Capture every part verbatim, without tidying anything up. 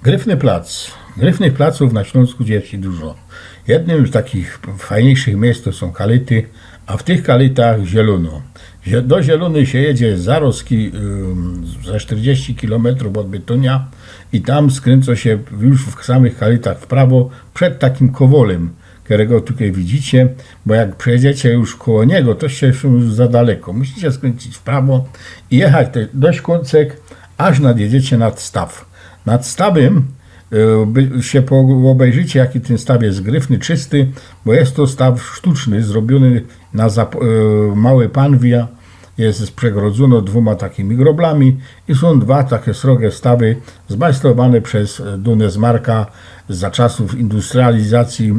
Gryfny plac. Gryfnych placōw na Ślōnsku je sie dużo. Jednym z takich fajniejszych miysk to sōm kalyty, a w tych kalytach zielono. Zie-, do Zielony sie jedzie zarozki, ym, ze sztyrdziści kilometrōw ôd Bytōnia i tam skrynco sie już w samych kalytach w prawo przed takim kowolym, kerego tukej widzicie, bo jak przejedziecie już koło niego, to sie już za daleko. Musicie skryncyć w prawo i jechać te, dość kōncek, aż nadjedziecie nad staw. Nad stawym, e, by, sie po-, ôbejrzycie, jaki tyn staw je gryfny, czysty, bo je to staw sztuczny, zrobiōny na zap-, e, małe panwie, je przegrodzōno dwōma takimi groblami i sōm dwa take srogie stawy zmajstrowane przez, e, Dunesmarka za czasōw industrializacji,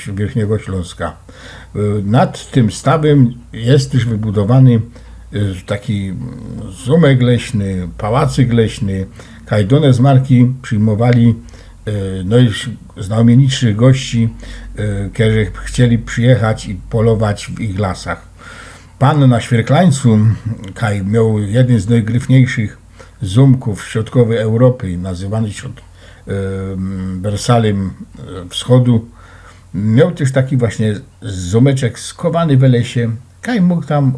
e, Wierchniego Ślōnska. E, nad tym stawym je tyż wybudowany, e, taki, mm, zōmek leśny, pałacyk leśny. Kaj Dunesmarki przijmowali, e, no już znamienitszych gości, e, kerzy chcieli przijechać i polować w ich lasach. Pan na Świerklańcu, kaj mioł jedyn z nojgryfniejszych zōmkōw środkowej Europy, nazywany środ-, em, Wersalym, e, Wschodu, mioł tyż taki właśnie zōmeczek skowany we lesie, kaj mōg tam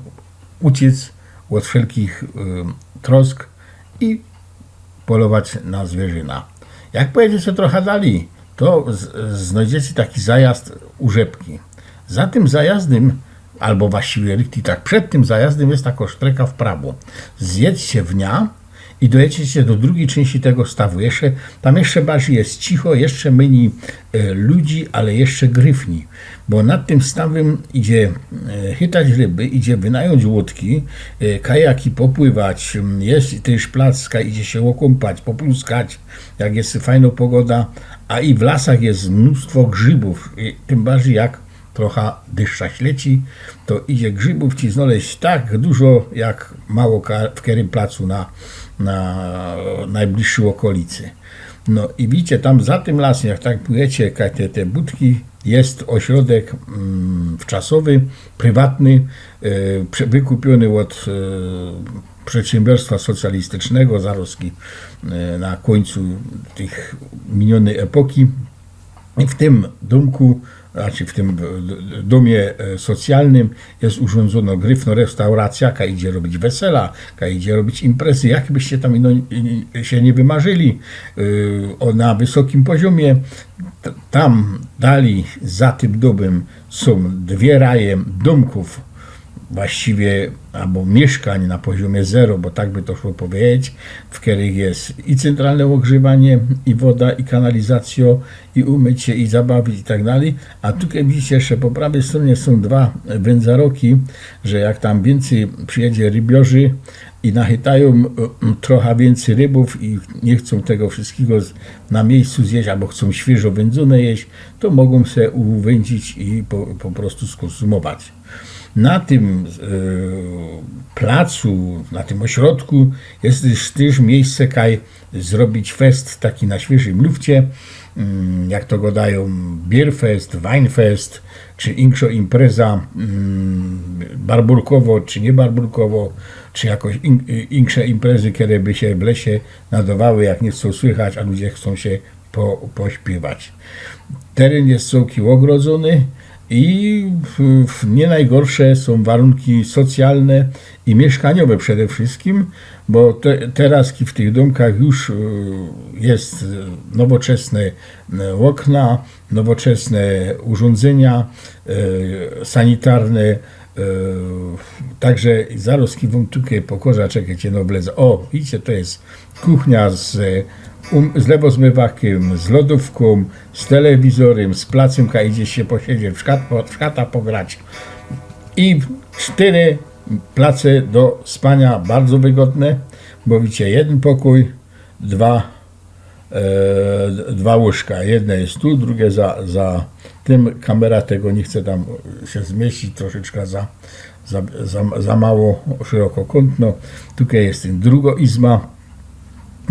uciec ôd wszelkich, em, trosk i polować na zwierzyna. Jak pojedziecie trocha dalij, to z-, znojdziecie taki zajazd u Rzepki. Za tym zajazdym, abo właściwie richtig tak, przed tym zajazdym je tako sztreka w prawo. Zjedźcie w niã i dojedziecie do drugij czynści tego stawu. Jeszcze, tam jeszcze bardzij je cicho, jeszcze mynij, e, ludzi, ale jeszcze gryfni. Bo nad tym stawym idzie, e, chytać ryby, idzie wynajōńć łōdki, e, kajaki, popływać, m, je tyż plac, kaj idzie sie ôkōmpać, popluskać, jak je fajno pogoda, a i w lasach je mnōstwo grzybōw, i tym bardzij jak trocha dyszcza śleci, to idzie grzybōw ci znojść tak dużo, jak mało ka-, w kerym placu na, na nojbliższyj ôkolicy. No i widzicie, tam za tym lasym, jak tak pōjdziecie, kaj te, te budki, je ôśrodek, mm, wczasowy, prywatny, e, prze-, wykupiōny ôd, e, przedsiębiorstwa socjalistycznego, zarozki, e, na kōńcu tych miniōnyj epoki. I w tym dōmku, znaczy w tym, e, d-, d-, dōmie, e, socjalnym je urządzōno gryfno restauracjŏ, kaj idzie robić wesela, kaj idzie robić imprezy, jak byście tam ino, i, i sie niy wymarzyli, e, ô, na wysokim poziōmie. T-, tam dalij za tym dōmym sōm dwie raje dōmkōw, właściwie, abo miyszkań na poziōmie zero, bo tak by to szło powiedzieć, w kerych je i centralne ôgrzywaniy, i woda, i kanalizacjŏ, i umyć sie, i zabawić, i tak dalij. A tukej widzicie, jeszcze po prawej strōnie sōm dwa wynzaroki, że jak tam wiyncyj przijedzie rybiorzy i nachytajōm, e, trocha wiyncyj rybōw i niy chcōm tego wszyskigo z-, na miyjscu zjeść, abo chcōm świyżo wyndzono jeść, to mogōm se uwyndzić i po, po prostu skōnsumować. Na tym, e, placu, na tym ôśrodku je tyż, tyż miyjsce, kaj zrobić fest taki na świyżym lufcie, mm, jak to godajōm, beerfest, winefest, czy inkszŏ impreza, mm, barburkowo, czy niy barburkowo, czy jakoś in-, insze imprezy, kere by sie w lesie nadowały, jak niy chcōm słychać, a ludzie chcōm sie po-, pośpiywać. Teryn je cołki ôgrodzōny i w, w, niy nojgorsze sōm warunki socjalne i miyszkaniowe przede wszyskim, bo te, teroz w tych dōmkach już, e, je, e, nowoczesne, e, ôkna, nowoczesne urządzenia, e, sanitarne, e, także zarozki wōm tukej pokŏżã, czekejcie, no wlecã. Ô, widzicie, to je kuchnia z, um, z lewozmywakiym, z lodōwkōm, z telewizorym, z placym, kaj idzie sie posiedzieć, w szkat-, po-, w szkata pograć. I sztyry place do spaniŏ, bardzo wygodne, bo widzicie, jedyn pokōj, dwa, e, dwa łōżka. Jedne je tu, drugie za, za tym. Kamera tego niy chce tam sie zmiyścić, troszeczka za, za, za, za mało szerokokōntno. Tukej je drugo izba.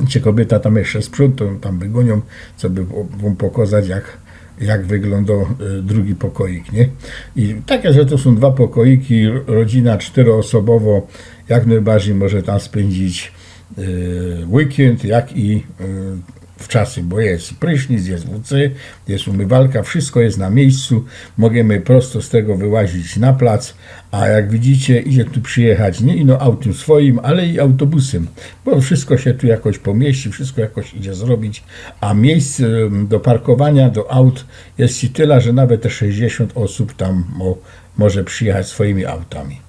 Ciekawe, kobiyta tam jeszcze sprzątŏ, tam wygōniōm, co by wōm pokazać, jak, jak wyglōndŏ, e, drugi pokoik, niy? I tak, że to sōm dwa pokoiki, ro-, rodzina sztyroosobowo, jak nojbardzij może tam spyndzić, e, weekend, jak i, e, w czasu, bo je prysznic, je WC, je umywalka, wszystko je na miyjscu, możymy prosto z tego wyłazić na plac, a jak widzicie, idzie tu przijechać niy ino autym swojim, ale i autobusym, bo wszystko sie tu jakoś pomiyści, wszystko jakoś idzie zrobić, a miyjsc em, do parkowania, do aut je tela, że nawet te sześćdziesiōnt ôsōb tam mo, może przijechać swojimi autami.